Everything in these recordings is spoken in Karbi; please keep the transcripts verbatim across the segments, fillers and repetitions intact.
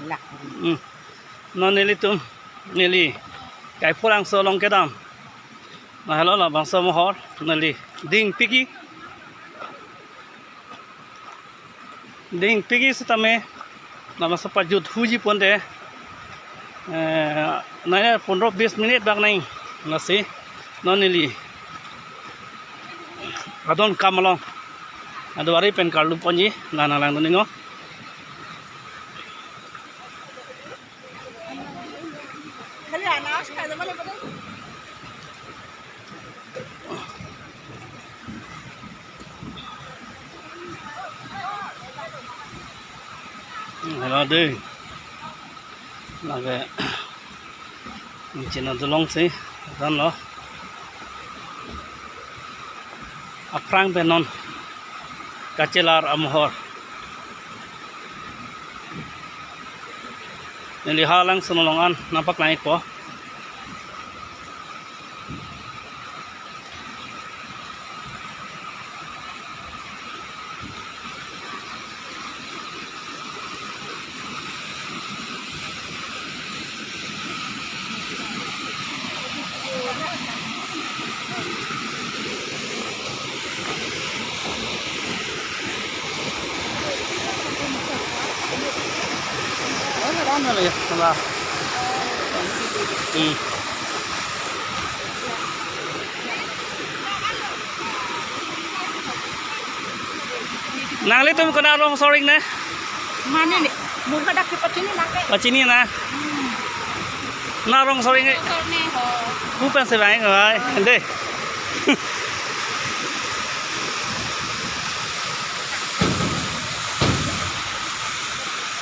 Hmm. Non nelitum, neli Kaipholangso along kedam. Lahelo labangso amohor, neli ding piki. Ding piki sitame, labangso pajut huji ponte, eh, nai pondro bis minit bak nai, lasi, non neli adon kam along, adwari pen karlu ponji, la nanglang dun-ik non. Helo dei. Lake ingchin adolong si ran lo. Aphrang pen non kachelar amohor. Neli halangsun along an nangpaklang-ikpo. Hmm. Nanglitum konat arong soring ne? Mane ne? Murga dak ke pachini nang ke? Pachini na? Hmm. Konat arong soring ne? Sor ne ho. Pu pen se bang, bang. Dei.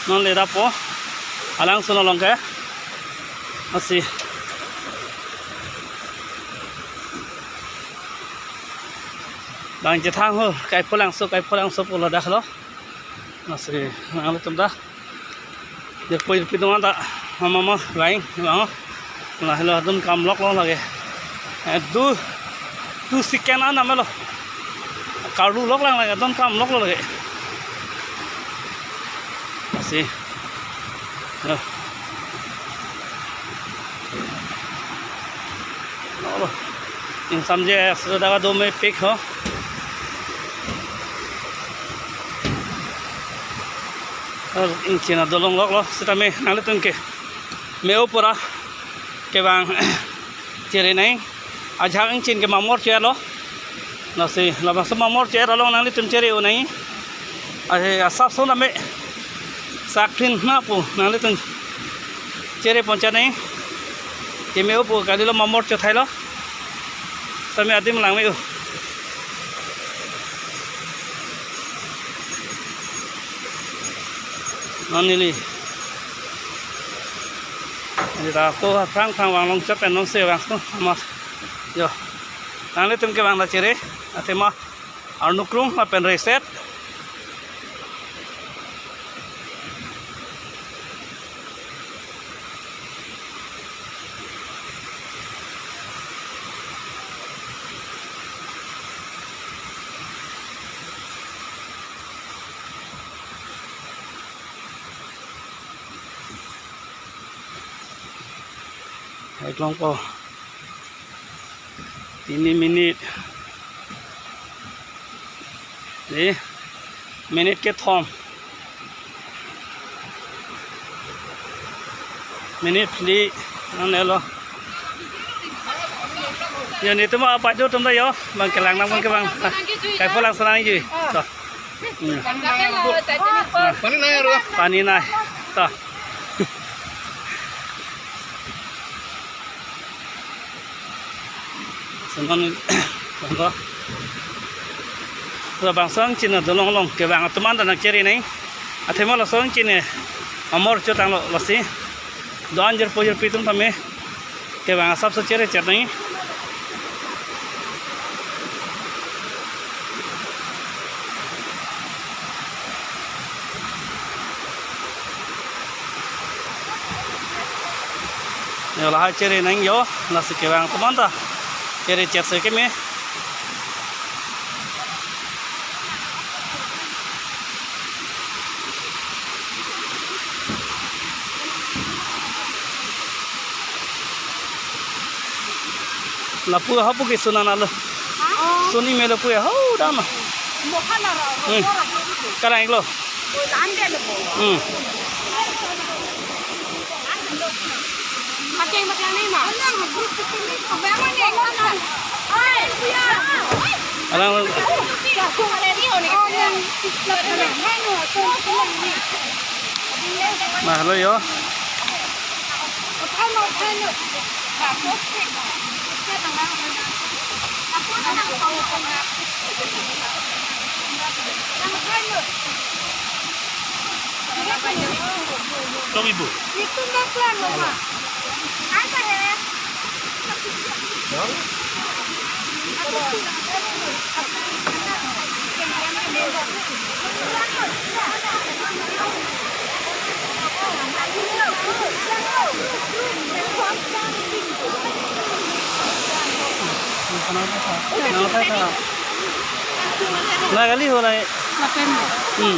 Non le dapo. Halangsun along ke. Lasi. Bang chethang ho, Kaipholangso, Kaipholangso pulo dak lo. Lasi, nanglitum ta. Jirpo jirpi atum ta, mama ma, lain, bang. Lahelo adon kam lok lo lake. Eh, du, du second an amelo. Karlu lok lang lake, adon kam lok lo lake. Lasi. Yo. Olo. Ingsamje asro daga do mepik ho. Ar ingchin adolong lok lo sitame nanglitum ke me-o pura kevang chere nai. Ajahak ingchin ke mamor che-et lo. Lasi labangso mamor che-et along nanglitum chere-o nai. Ahe asapso name sakthin na pu nanglitum chere pon che nai. Keme-o pu kalilo mamor chothai lo. Tame adim lang me-o. Non neli. Neli ta ko phrang phrang vang long chot pen non se vang ko amat. Yo. Nanglitum kevang ta chere. Athema arnu krung lapen reset. Hai klong po. Tini minute. Dei, minute kethom. Minute phli, non elo. Yo, netum apajut atum ta yo, bang kelang nang bang ke bang. Kaipholangso nangjui. To. Hmm. Pani nai ro. Pani nai. To. Senon bangko. Labangso ingchin adolong along kevang atum an ta nangchere nai. Athema laso ingchin amor chotanglo lasi. Do-an jirpo jirpi atum tame kevang asapso chere chet nai. Yo lahai chere nang yo, lasi kevang atum an ta chere chet se keme. Lapu hapu ke sunan alo. Suni melo pu ya. Ho dam. Hmm. Karang iklo. Hmm. Alang. Nah, hello yo. Tong ibu. Nagali ho lai. Hmm.